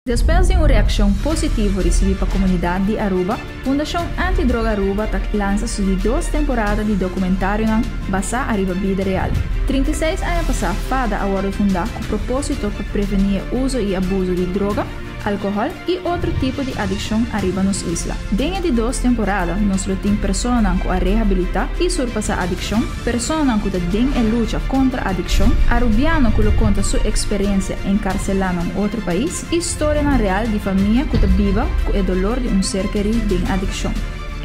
Despues di un reaccion positivo ricibi pa comunidad di Aruba, Fundacion Anti Droga Aruba ta lansa su di dos temporada di documentarionan basa ariba bida real. 36 aña pasa fada a wordo funda cu proposito pa preveni e uzo y abuso di droga, alcohol y otro tipo di adiccion ariba nos isla. Den e di dos temporada nos lo tin personanan cu a rehabilita y surpasa adiccion, personanan cu ta den e lucha contra adiccion, Arubiano cu lo conta su experiencia encarcela na un otro pais y storianan real di famia cu ta biba cu e dolor di un ser keri den adiccion.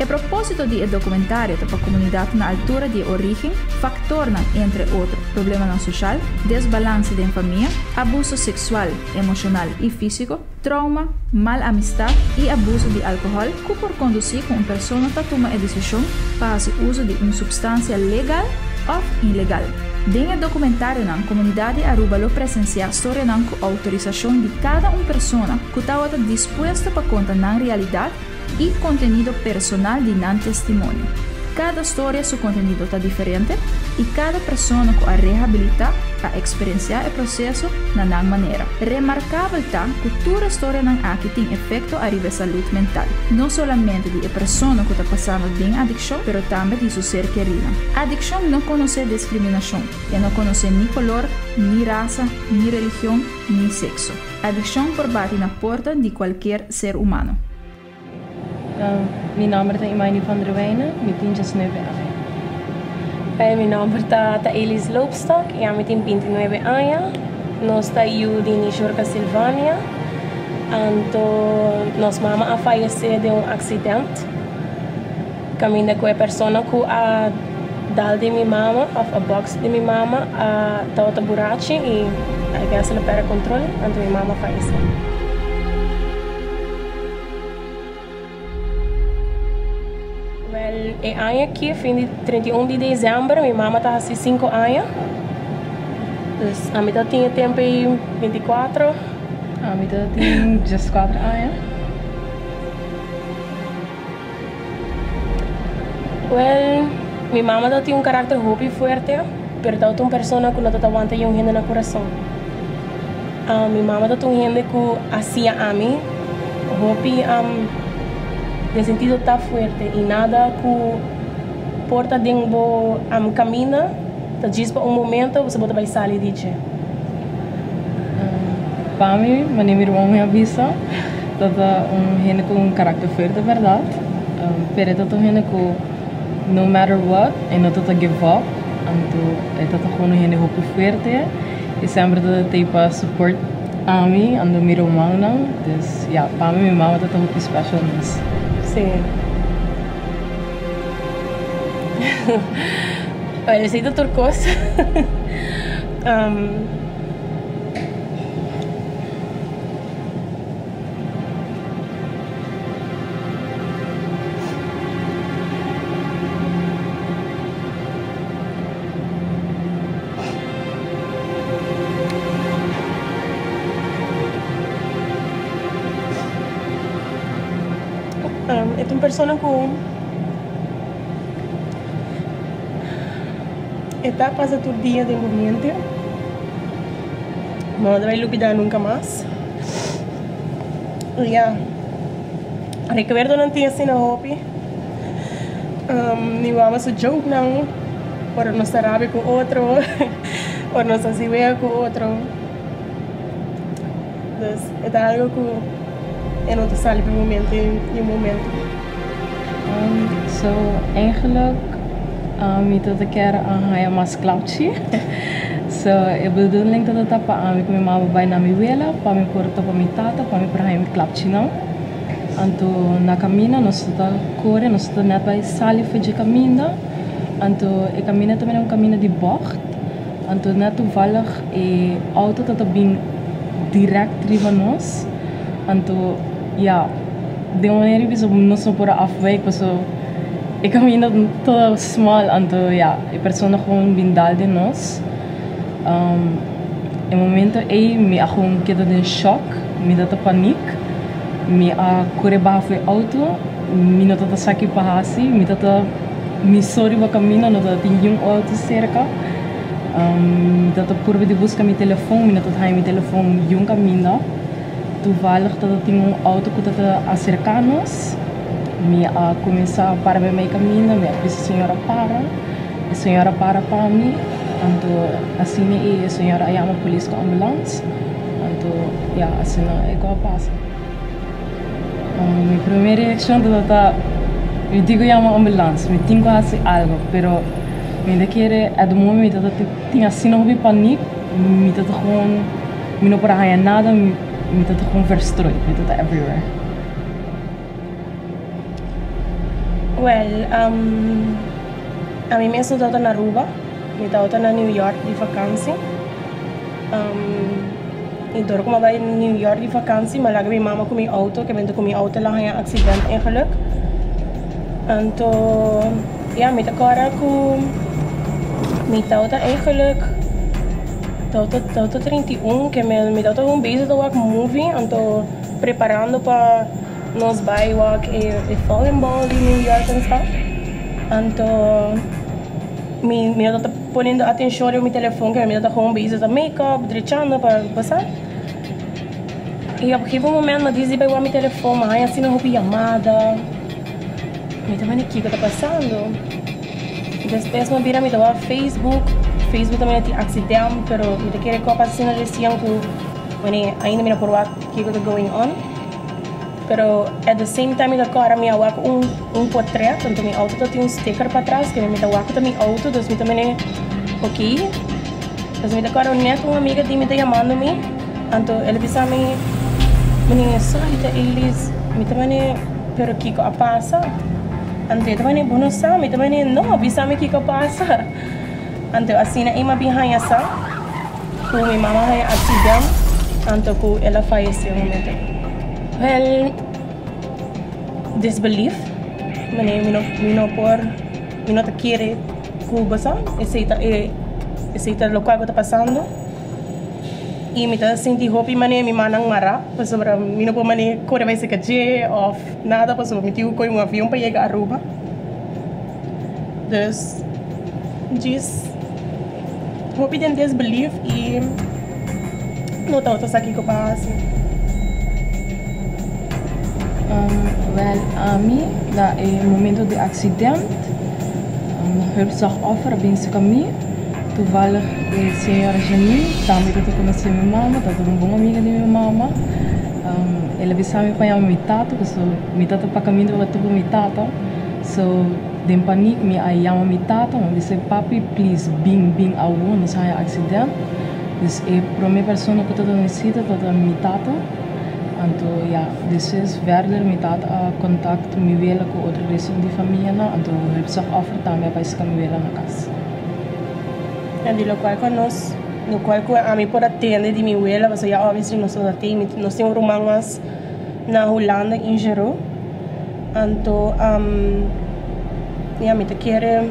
E proposito di e documentario ta pa comunidad na altura di e origen, factornan entre otro problemanan social, desbalance den famia, abuso sexual, emocional y fisico, trauma, mal amistad y abuso di alcohol cu por conduci cu un persona ta tuma e decision pa haci uzo di un substancia legal of ilegal. Den e documentarionan comunidad di Aruba lo presencia storianan cu autorisacion di cada un persona cu tawata dispuesto pa conta nan realidad y contenido personal di nan testimonio. Cada storia su contenido ta diferente y cada persona cu a rehabilita a experiencia e proceso na nan manera. Remarcabel ta cu tur e storianan aki tin efecto ariba e salud mental, no solamente di e persona cu ta pasando den adiccion pero tambe di su ser kerinan. Adiccion no conoce discriminacion, e no conoce ni color, ni rasa, ni religion, ni sexo. Adiccion por bati na porta di cualkier ser humano. Mi nomber ta Imaini van der Wijnen, mi tin diesnuebe aña. Hey, mi nomber ta ta Elis Loopstok y ami tin bintinuebe aña. Nos ta yu di Nishorka Silvania. Anto nos mama a fayece den un accident. Caminda cu e persona cu a dal di mi mama of a box di mi mama a tabata burachi y I guess el a perde control anto mi mama a fayece. Well, e aña aki, fin di 31 di december, mi mama ta haci 5 aña. Dus ami ta tin e tempo ei 24. Ami ta tin 14 aña. Well, mi mama ta tin un karakter hopi fuerte, pero ta un persona ku no ta wanta un hende na kurason. Mi mama ta un hende ku a siña ami hopi den sentido ta fuerte i nada ku por ta den bo kaminda ta djis pa un momento bo ta bai sali di dje. Pa mi, manera mi ruman mi a bisa, ta ta un hende ku un karakter fuerte bèrdat, pero e ta ta un hende ku no matter what e no ta ta give up, anto e ta ta gewoon un hende hopi fuerte i semper ta ta tei pa support ami anto mi rumannan, dus ya pa mi mi mama ta ta hopi special mes. Sí. Bueno, esei ta tur kos. E ta un persona ku E ta pasa tur dia den bo mente. Bo no ta bai lubida nunka mas. Y ya, rekuerdonan tin asina hopi. Mi mama su jokenan ora nos ta rabia ku otro, ora nos ta hasi wega ku otro. Dus e ta algo ku e no ta sali pa mi mente ni un momento. So eigenlijk mi ta ta kier a haya mas klapchi. So e bedoeling tabata pa ami ku mi mama bai na mi wela pa mi por topa mi tata pa mi por haya mi klapchinan. Anto na kaminda nos ta kore nos ta net bai sali for dje kaminda anto e kaminda ta bira un kaminda di bògt. Anto net toevallig e auto ta ta bin direct riba nos anto ya den un manera bisa nos no por a afwijk paso e caminda ta smal anto ya e persona gewoon bin dal den nos e momento ey mi a gewoon keda den shock mi ta ta paniek mi a core baha for e auto mi no ta ta sa ki pa haci mi ta ta. Mi so riba camino no ta tin niun auto cerca. Mi ta ta purba di busca mi telefon, mi no ta haña mi telefon niun caminda. Toevallig tabatin un auto ku tabata aserká nos. Mi a kuminsá para bei mei kaminda, mi a bisa e señora para. E señora para pa mi, anto asina e señora a yama polis ku ambulans. Anto ya, asina e ku a pasa. Mi promé reakshon tabata, mi tin ku yama ambulans, mi tin ku hasi algu, pero mi ta kere at the moment mi tabata tin asina hopi panik, mi tabata gewoon mi no por a haña nada, mi tabata gewoon verstrooid, mi tabata everywhere. Well, ami mes no tabata na Aruba, mi tabata na New York di vakansi. Y dor cu mi a bay New York di vakantie, mi a laga mi mama cu mi auto, ke mento cu mi auto la haña accident ongeluk. Anto, ya, mi ta corda cu mi tawata eigenlijk, tawata, tawata 31, ke men mi tawata gewoon bezig ta wak movie, anto preparando pa nos bay wak e, e Falling Ball di New York en stuff. Anto, mi, mi no tawata Poniendo atencion riba mi telefon ke mi ta gewoon bezig ta make up, drechando pa pasa. Y op gegeven moment mi a disi bai wak mi telefon, mi a haña asina hopi yamada. Mi ta manda kiko ta pasando. Despues mi a bira mi ta wak Facebook, Facebook ta manda tin accident pero mi ta kere ku a pasa asina recien ku wene ainda mi no por wak kiko ta going on. Pero at the same time mi ta kòrda mi a wak un un potret, anto mi outo ta tin un sticker patras kende mi ta wak ku ta mi outo, dus mi ta mene ok. Dus mi ta kòrda net un amiga di mi ta yamando mi, anto el a bisa mi, Mene sorry ta Elis, mi ta mene pero kiko a pasa? Anto e ta mene bo no sa, mi ta mene no, bisa mi kiko a pasa. Anto asina e mi a bin haña sa. Ku mi mama haña aksident anto ku el a fayesé un momento. Wel, disbelief, manera mi no mi no por mi no ta kere ku bo sa esei ta e esei ta lokual ku ta pasando i mi ta sinti hopi manera mi mannan mará pasobra mi no por manera kore bai seka dje òf nada pasobra mi tin ku kohe un avion pa yega Aruba. Dus djis. Hopi den disbelief y no tabata sa kico pa haci. Wel, ami na e momento di accident, hulpslachtoffer a bin cerca mi. Toevallig e señora Janine tambe tabata conoce mi mama, tabata un bon amiga di mi mama. El a bisa mi pa yama mi tata, pasobra mi tata pa caminda pa topa mi tata. So. Den panik mi a yama mi tata, mi a bis'é, Papi, please, bin, bin awo, nos haña aksident. Dus e promé persona ku tabata na sita tabata mi tata. Anto ya, despues verder mi tata a kontakt mi wela ku otro resto di famianan, anto hulpslachtoffer tambe a bai saka mi wela na kas. Ya, di lokual ku nos, lokual ku ami por a tende di mi wela, pasobra ya obviously nos no ta tin, nos tin un ruman mas na Hulanda, Injero. Anto ya mi ta kere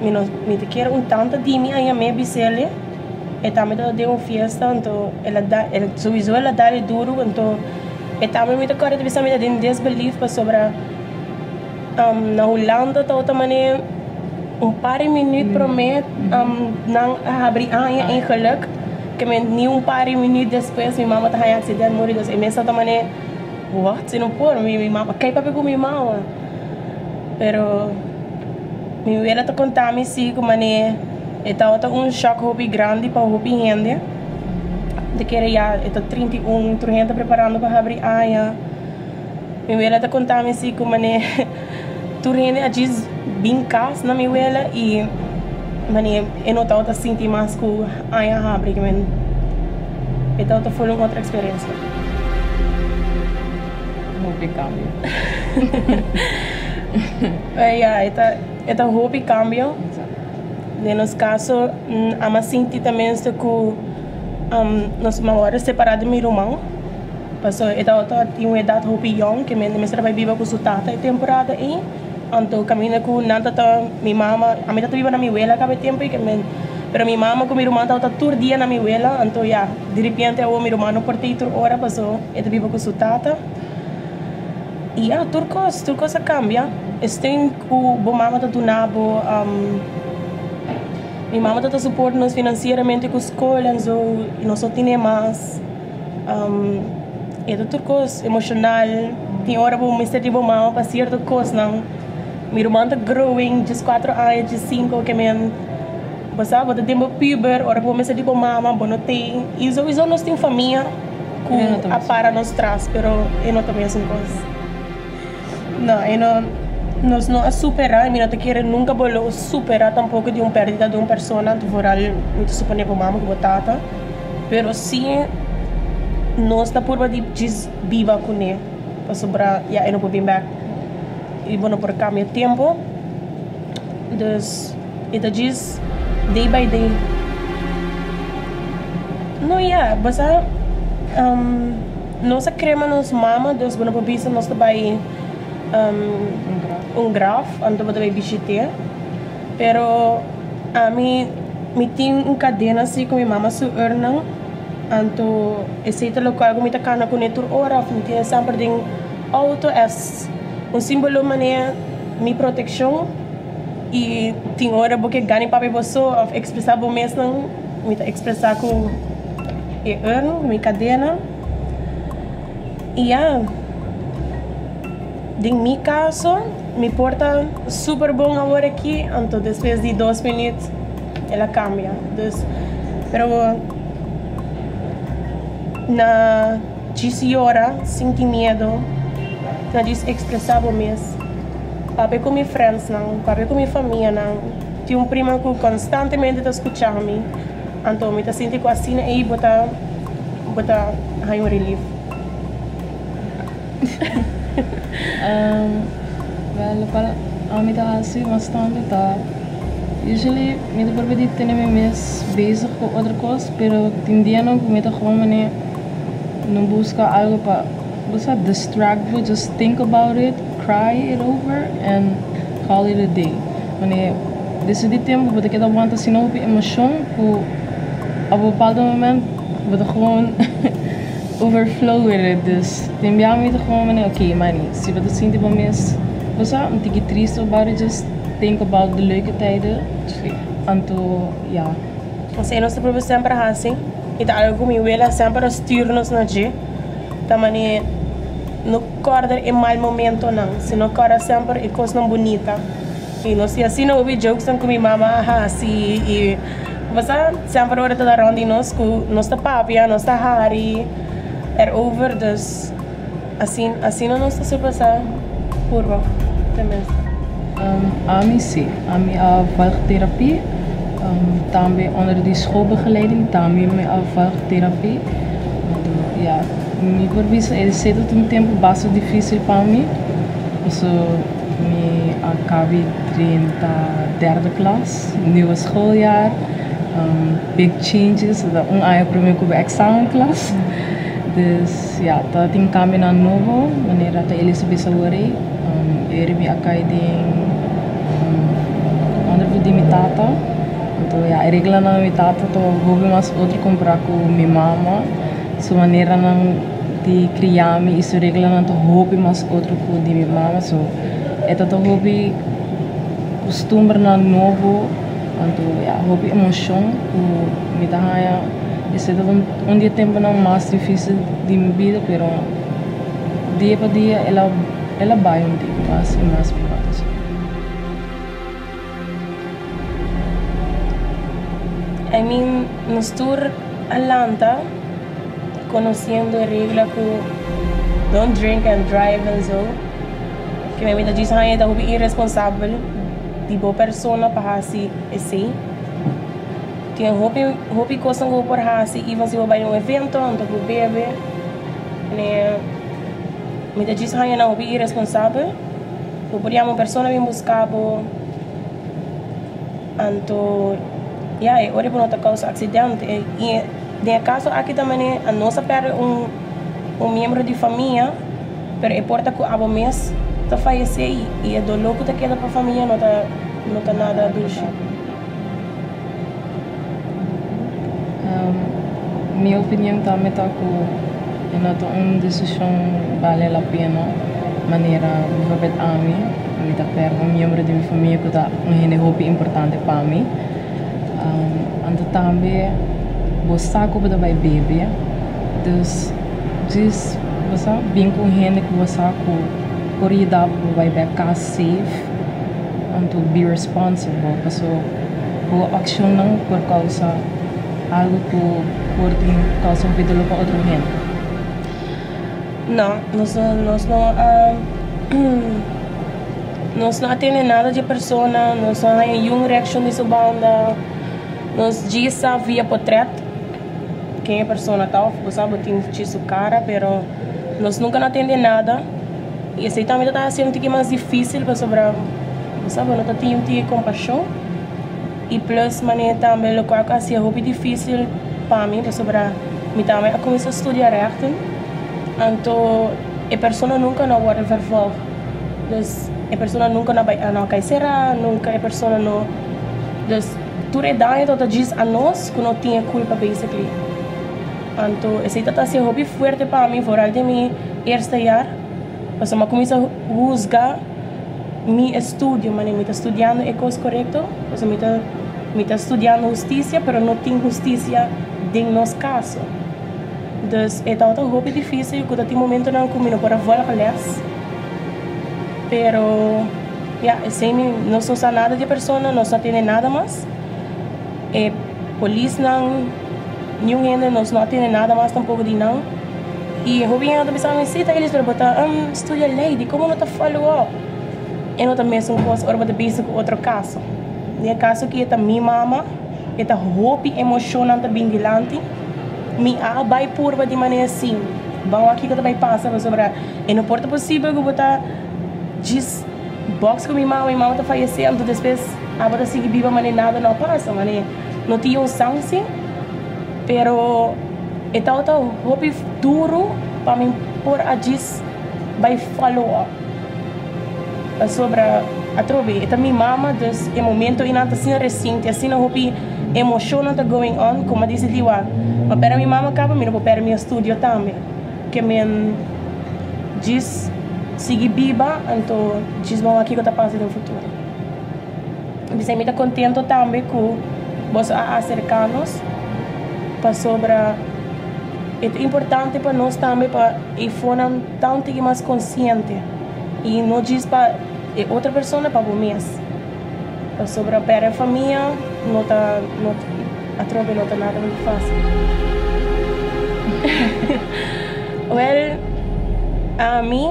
mi no mi ta kere un tanta di mi a yam'é bis'el e tambe tabata den un fiesta anto el a da souiso el a dal duru anto e tambe mi ta kòrda ta bisa mi ta den disbelief pasobra na Hulanda tabata manera un par di minüt promé nan a habri aña ingeluk ke men ni un par di minüt despues mi mama ta haña aksident muri dus e mes tabata manera. Wat? Si no por, mi mi mama kai papia ku mi mama. Pero mi wela ta konta mi si ku manera e tabata un shòk hopi grandi pa hopi hende. Ta kere ya e ta 31, tur hende ta preparando pa habri aña. Mi wela ta konta mi si ku manera tur hende a djis bin kas na mi wela i manera e no tabata sinti mas ku aña a habri. E tabata full un otro eksperensia. Hopi cambio. Ya, e ta, e ta hopi cambio. Den nos caso, ama sinti ta mester cu nos mama worde separa di mi ruman. Pasobra e tabata tin un edad hopi yong, ke mester a bai biba cu su tata e temporada ei. Anto caminda cu nan ta ta mi mama, ami ta ta biba na mi wela caba e tempo ei, pero mi mama cu mi ruman tabata tur dia na mi wela, anto ya, diripiente awor mi ruman no por ta ei tur ora paso e ta biba cu su tata. Y ya, tur cos, tur cos a cambia. E steun cu bo mama ta duna bo, mi mama ta ta support nos financieramente cu scol en zo, y nos no tine mas. E ta tur kos emoshonal, tin ora bo mester di bo mama pa sierto kosnan. Mi ruman ta growing, djes kuatro aña, djes sinku, ke men bo sa bo ta den bo puber, ora ku bo mester di bo mama bo no tei. I souiso nos tin famia ku a para nos tras, pero e no ta mesun kos. No, e no, nos no a supera i mi no ta kere nunka bo lo supera tampoko di un perdida di un persona, vooral mi ta supone bo mama ku bo tata. Pero si nos ta purba di djis biba kuné pasobra ya e no por bin bek i bo no por kambia tempu. Dus e ta djis day by day. No ya, bo sa nos a krema nos mama dus bo no por bisa nos ta bai un graf anto bo ta bai bishit'é. Pero ami mi tin un kadena si ku mi mama su urnan, anto esei ta lokual ku mi ta kana kuné tur ora òf mi tin semper den outo es un simbolo manera mi protekshon i tin ora bo ke gana papia bo so òf ekspresá bo mesnan mi ta ekspresá ku e urn, mi kadena i ya. Den mi kaso, mi por ta super bon awor aki, anto despues di dos minüt el a kambia. Dus, pero na djis yora sinti miedu, na djis ekspresá bo mes. Papia ku mi frensnan, papia ku mi famianan. Tin un prima ku konstantemente ta skucha mi, anto mi ta sinti ku asina ei bo ta bo ta haña un relief. Wel, lokual ami ta hasi mas tantu ta usually mi ta purba di tene mi mes bezig ku otro kos, pero tin dianan ku mi ta gewoon manera no buska algu pa bo sa distract bo, just think about it, cry it over and call it a day. Manera despues di tempu bo ta keda wanta asina hopi emoshon ku op un bepaaldo moment bo ta gewoon. Overflow with it dus tin bia mi ta gewoon manera ok mani si bo ta sinti bo mes bo sa un tiki triste about it just think about de leuke tijden anto ya. Esei nos ta probe semper hasi i ta algu ku mi wela semper a stuur nos na dje ta manera no kòrda e mal momentonan sino kòrda semper e kosnan bunita i nos tin asina hopi jokesnan ku mi mama a hasi i. Basa semper ora ta rond di nos ku nos ta papia, nos ta hari erover, dus asin asina nos ta surpasá purba tenminste. Ami si, ami a volg terapie, tambe onder di schoolbegeleiding tambe mi a volg terapie. Ya, mi por bisa esei ta un tempu basta dificil pa mi, pasobra mi a kabi drenta derde klas. Nieuwe schooljaar, big changes, ta un aña prome ku bo examenklas. Dus ya, ta tin kambionan nobo, manera ta Elisa bisa awor ei. Eri mi a kai den ondervoed di mi tata. Anto ya, e reglanan di mi tata ta hopi mas otro kompará ku mi mama. Su maneranan di kria mi i su reglanan ta hopi mas otro ku di mi mama. So, e ta ta hopi. Kustumbernan nobo, anto ya hopi emoshon ku mi ta haña. Esei ta un di e tempunan mas difísil di mi bida, pero dia pa dia el a el a bai un tiki mas i mas mihó. I mean, nos tur a lanta konosiendo e regla ku don't drink and drive en zo. Ke mi ta djis haña ta hopi iresponsabel di bo persona pa hasi esei. Tin hopi hopi kosnan ku bo por hasi even si bo bai un evento anto bo bebe. Mi ta djis haña nan hopi iresponsabel. Bo por yama un persona bin buska bo anto ya e ora bo no ta kousa aksidente. I den e kaso aki ta manera anos a pèrdè un miembro di famia. Pero e por ta ku abo mes ta fayesé i e doló ku ta keda pa famia no ta no ta nada dushi. Mi opinion tambe ta ku e no ta un desishon bale la pena manera bijvoorbeeld ami, mi ta pèrdè un miembro di mi famia ku ta un hende hopi importante pa mi. Anto tambe bo sa ku bo ta bai bebe, dus djis. Bo sa, bin ku un hende ku bo sa ku por yuda bo pa bai bek kas safe, anto be responsible paso bo akshonnan por kousa algu ku por tin kousa hopi doló pa otro hende. No, nos no nos no a nos no a tende nada di e persona, nos no a haña niun reakshon di su banda, nos djis sa via potret. Ken e persona ta of bo sa bo tin chi su cara pero nos nunca no atende nada y esey tambe ta haci un tiki mas dificil pasobra bo sa bo no ta tin un tiki compasion y plus mane tambe locual cu a haci hopi dificil pa mi pasobra mi tambe a cuminsa studia rechten anto e persona nunca no a wordo vervolg dus e persona nunca no a bay no a cay cera nunca e persona no dus. Tur e daño ta ta djis a nos ku no tin e kulpa basically. Anto esei ta ta hasi hopi fuerte pa mi vooral den mi eerste jaar pasobra mi a kuminsa husga mi estudio manera mi ta studiando e kos korekto pasobra mi ta mi ta studiando hustisia pero no tin hustisia den nos kaso. Dus e tabata hopi difisil ku ta tin momentonan ku mi no por a volg les pero. Ya, esei mi, nos no sa nada di e persona, nos no a tende nada mas. E polisnan, niun hende, nos no a tende nada mas tampoco di nan. Y hopi hende ta bisa mi, si ta elis, pero bo ta studia ley, dikon bo no ta follow up? E no ta mesun kos ora bo ta bisa ku otro kaso. Den e kaso aki e ta mi mama, e ta hopi emoshonnan ta bin dilanti. Mi a bai purba di manera si, ban wak kiko ta bai pasa pasobra e no por ta posibel ku bo ta. Djis box ku mi mama, mi mama ta fayesé anto despues abo ta sigui biba manera nada no a pasa, manera no tin un sansi, pero e tabata hopi duru pa mi por a djis bai follow up pasobra atrobe e ta mi mama dus e momento einan ta asina resiente asina hopi emoshonnan ta going on ku mi a disidí wak ma pera mi mama kaba mi no por pera mi estudio tambe. Ke men djis sigui biba anto djis bon wak kiko ta pasa den futuro. Bisei mi ta kontento tambe ku boso a aserka nos pasobra e ta importante pa nos tambe pa e fonan ta un tiki mas konsiente i no djis pa e otro persona pa bo mes pasobra pèrdè famia no ta no Atrobe no ta nada muy fácil. Well, ami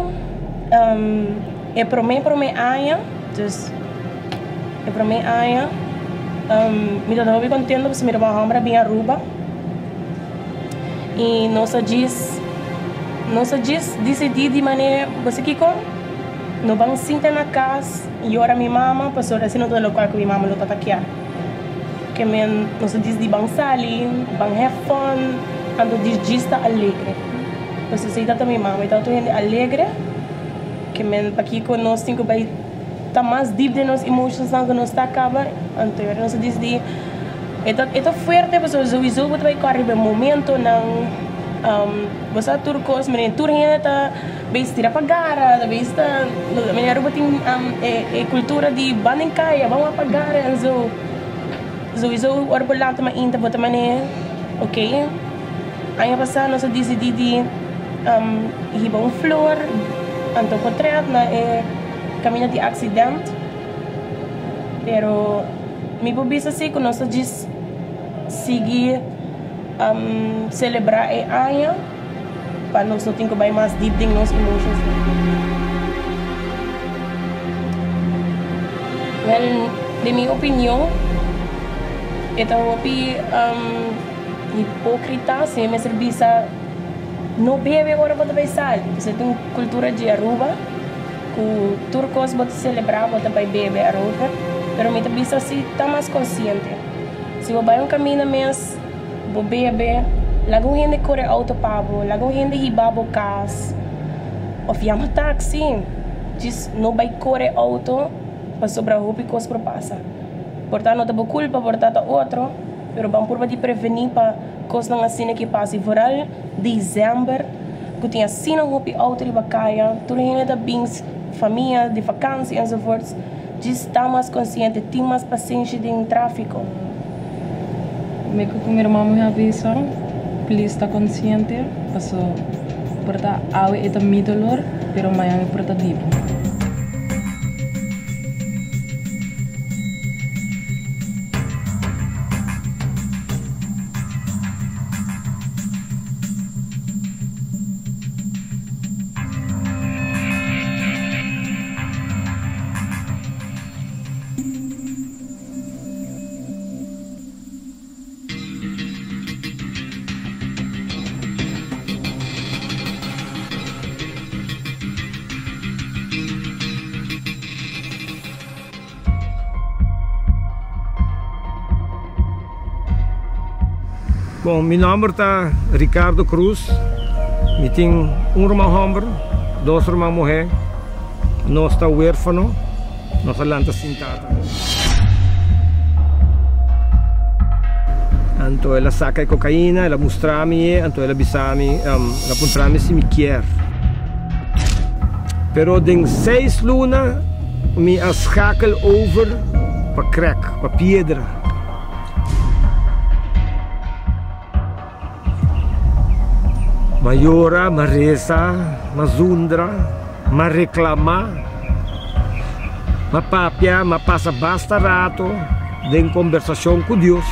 e prome prome aña, dus e prome aña mi tabata hopi contento pasobra mi ruman homber a bin Aruba y nos a djis nos a djis dicidi di manera bo sa kico no ban sinta na cas yora mi mama pasobra asina ta locual cu mi mama lo tabata kier. Ke men nos a disdi ban sali, ban have fun, anto di djis ta alegre. Pues esei ta ta mi mama, e ta un hende alegre, ke men pakiko nos tin ku bai ta mas deep den nos emotionsnan ku nos ta kaba, anto e ora nos a disdi e ta e ta fuerte pasobra souiso bo ta bai kòrda riba e momentonan, bo sa tur kos, manera tur hende ta. Bes tira pa gara, bes ta, mi Aruba tin e cultura di ban den caya, ban wak pa gara en zo. Souiso ora bo lanta mainta bo ta mane ok. Aña pasa nos a dicidi di hiba un flor anto potret na e caminda di accident, pero mi por bisa si cu nos ta djis sigui celebra e aña. Pa nos no tin ku bai mas deep den nos emotions. Well, den mi opinion, e ta hopi hipokrita si mi mester bisa no bebe ora bo ta bai sali. Pasobra tin un kultura di Aruba ku tur kos bo ta selebrá bo ta bai bebe arover. Pero mi ta bisa si ta mas konsiente. Si bo bai un kaminda mes. Bo bebe, laga un hende kore outo pa bo, laga un hende hiba bo kas of yama taksi. Djis no bai kore outo pasobra hopi kos por pasa. Por ta no ta bo kulpa, por ta ta otro, pero ban purba di prevení pa kosnan asina ki pasa. I vooral desèmber ku tin asina hopi outo riba kaya, tur hende ta bin famia di vakansi enzovoorts. Djis ta mas konsiente, tin mas pasenshi den tráfiko. Mi ku mi ruman muhé a bisa, Please ta konsiente, paso por ta awe e ta mi dolor, pero mañan e por ta di bo. Bon, mi nomber ta Ricardo Cruz. Mi tin un ruman homber, dos ruman muher. Nos ta huerfano, nos a lanta sin tata. Anto el a saca e cocaina, el a mustra mi e, anto el a bisa mi, el a puntra mi si mi kier. Pero den seis luna mi a schakel over pa crack, pa piedra. M'a yora, m'a resa, m'a zundra, m'a reclama, m'a papia, m'a pasa basta rato den conversacion cu Dios.